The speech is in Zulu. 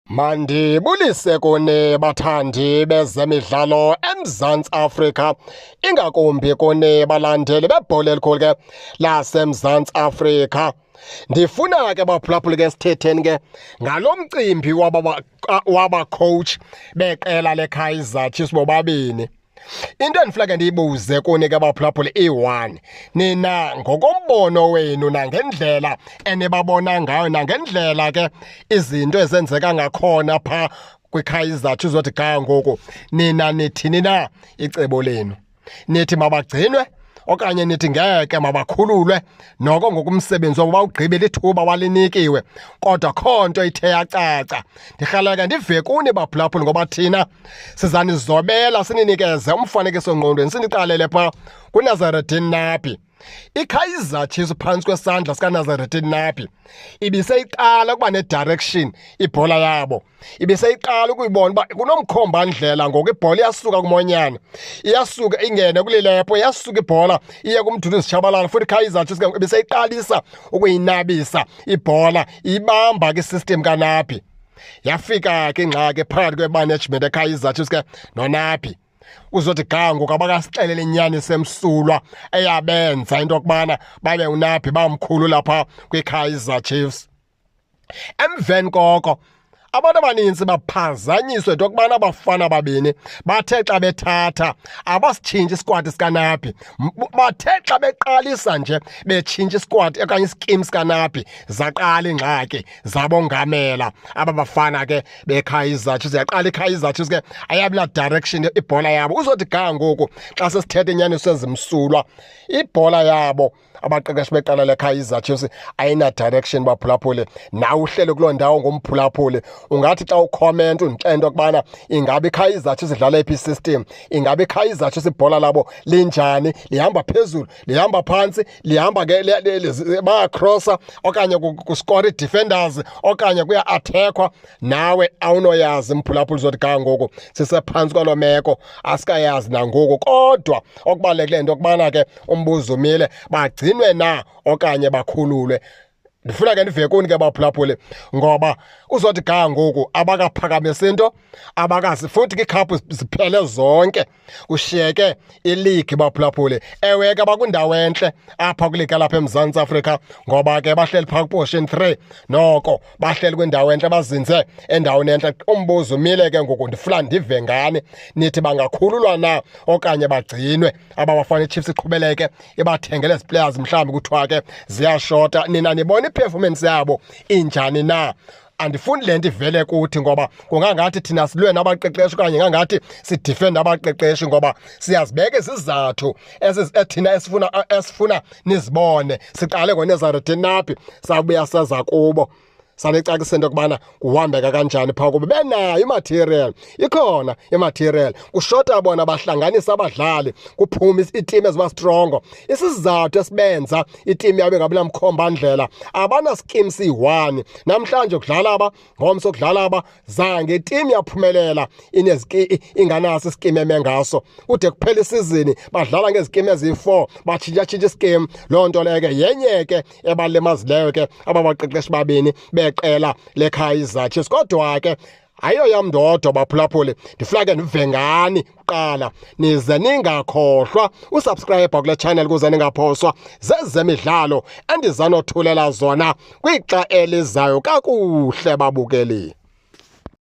Mandibulise kuni bathandi bezemidlalo eMzantsi Afrika, ingakumbi kuni balandeli bebhola elikhulu ke laseMzantsi Afrika. Ndifuna ke baphulaphuli ke sithetheni ke ngalo mcimbi waba coach beqela leKaizer Chiefs bobabini. Into endifuna ke ndiyibuze kuni ke baphulaphuli iyi-one, nina ngokombono wenu nangendlela enibabona ngayo nangendlela ke izinto ezenzeka ngakhona phaa kwiKaizer Chiefs uzothi ga ngoku, nina nithini na icebo lenu? Nithi mabagcinwe okanye nithi ngeke mabakhululwe? Noko ngokumsebenzi wabo bawugqibile ithuba walinikiwe, kodwa kho nto ithe yacaca. Ndirhalela ke ndive kuni baphulaphuli, ngoba thina sizanizobela sininikeze umfanekiso ngqondweni, siniqalele phaa kuNasreddine Nabi. IKaizer Chiefs phantsi kwesandla sikaNasreddine Nabi ibiseyiqala ukuba ne-direction ibhola yabo, ibiseyiqala ukuyibona uba kunomkhombandlela ngoku. Ibhola iyasuka kuMonyane, iyasuka ingene kuLilepo, iyasuka ibhola iye kuMduduzi Shabalala. Futhi iKaizer Chiefs ibiseyiqalisa ukuyinabisa ibhola, ibamba ke isystem kaNabi. Yafika ke ingxaki phakathi kwe-management eKaizer Chiefs ke noNabi. Uzothi ga ngoku abakasixelele inyaniso emsulwa eyabenza into yokubana babe uNabi bamkhulu lapha kwiKaizer Chiefs. Emveni koko abantu abaninzi baphazanyiswe into yokubana abafana ababini bathe xa bethatha abasitshintsha isikwati sikaNabi. Bathe xa beqalisa nje betshintsha isikwati okanye iskim sikaNabi, zaqala iingxaki zabongamela aba bafana ke beKaizer Chiefs. Yaqala iKaizer Chiefs ke ayabila direction ibhola yabo. Uzothi ga ngoku xa sesithetha inyaniso ezimsulwa, ibhola yabo abaqeqeshi beqela leKaizer Chiefs ayina direction baphulaphuli. Nawe uhlele kuloo ndawo ngomphulaphuli, ungathi xa ucomment undixele into yokubana ingabe iKaizer Chiefs idlala iphi system, ingabe iKaizer Chiefs ibhola labo linjani, lihamba phezulu, lihamba phantsi, lihamba ke bayacrossa okanye kuskora ii-defenders okanye kuya-attackwa. Nawe awunoyazi mphulaphuli. Uzothi ga ngoku sisephantsi kwaloo meko, asikayazi nangoku. Kodwa okubalulekileyo into yokubana ke umbuzo umile, bagcinwe na okanye bakhululwe? Ndifuna ke ndive kuni ke baphulaphuli, ngoba uzothi ga ngoku abakaphakamisi into, abakazi futhi ke ikhaphu ziphele zonke, kushiyeke iligi baphulaphuli. Ewe ke bakwindawo entle apha kwiligi lapha eMzantsi Afrika, ngoba ke bahleli phaa kuposition 3. Noko bahleli kwindawo entle, bazinze endaweni entle. Umbuzo umile ke ngoku, ndifuna ndive ngani, nithi bangakhululwa na okanye bagcinwe aba bafana, iChiefs iqhubeleke ibathengele ezi players mhlawumbi kuthiwa ke ziyashota? Nina nibona iperformance yabo injani na? Andifuni le nto ivele kuthi, ngoba kungangathi thina silwe nabaqeqeshi okanye ngangathi sidefenda abaqeqeshi, ngoba siyazibeka izizathu ethina esifuna nizibone. Siqale ngoNasreddine Nabi, sabuya seza kubo, sanicacisa into yokubana kuhambeka kanjani phaa kubo. Benayo imaterial, ikhona imaterial, kushota bona bahlanganisa abadlali kuphume iiteam eziba strongo. Isizathu esibenza iteam yabo ingabi namkhombandlela, abana-scheme siyi-one. Namhlanje kudlala aba, ngomso kudlala aba. Zange iteam yaphumelela inganaso iskim eme ngaso. Kude kuphela isizini badlala ngezkim eziyi-4, batshintshatshintsha iskim. Loo nto leyo ke yenye ke ebalimazileyo ke aba baqeqeshi babini beqela leKaizer Chiefs. Kodwa ke ayiyo yam ndodwa baphulaphuli, ndifuna ke ndive ngani kuqala. Nize ningakhohlwa usubscribe kule channel ukuze ningaphoswa zezemidlalo endizanothulela zona kwixa elizayo. Kakuhle babukeli.